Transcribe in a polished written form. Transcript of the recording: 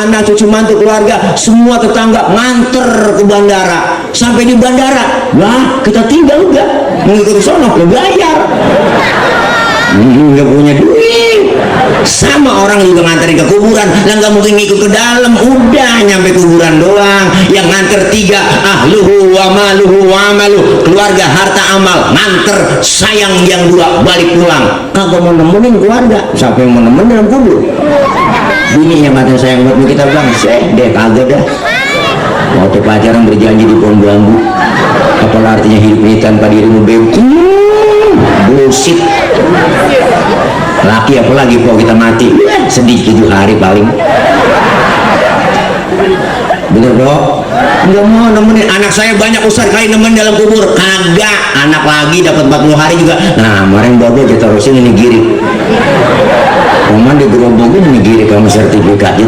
anak cucu mantu keluarga semua tetangga nganter ke bandara. Sampai di bandara, wah kita tinggal udah mengikuti sono ke bayar. Nggak punya duit. Sama orang juga nganterin ke kuburan, lah nggak mungkin ngikut ke dalam, udah nyampe kuburan doang. Yang nganter 3, ahluhu wa maluhu wa amalu, keluarga harta amal, nganter, sayang yang 2 balik pulang. Kagak mau nemenin keluarga, siapa yang mau nemenin dalam kubur? Bini yang katanya sayang buat kita bilang, deh kagak dah. Waktu pacaran berjanji di pohon bambu, apalah artinya hidup ini tanpa dirimu beb? Bullshit. Laki apalagi kalau kita mati sedih 7 hari paling. Bener bro? Nggak mau nemenin anak saya banyak Ustaz kali nemenin dalam kubur. Kagak, anak lagi dapat 40 hari juga. Nah kemarin baru kita terusin ini giri. Roman di gerobaknya ini giri kamu sertifikatnya.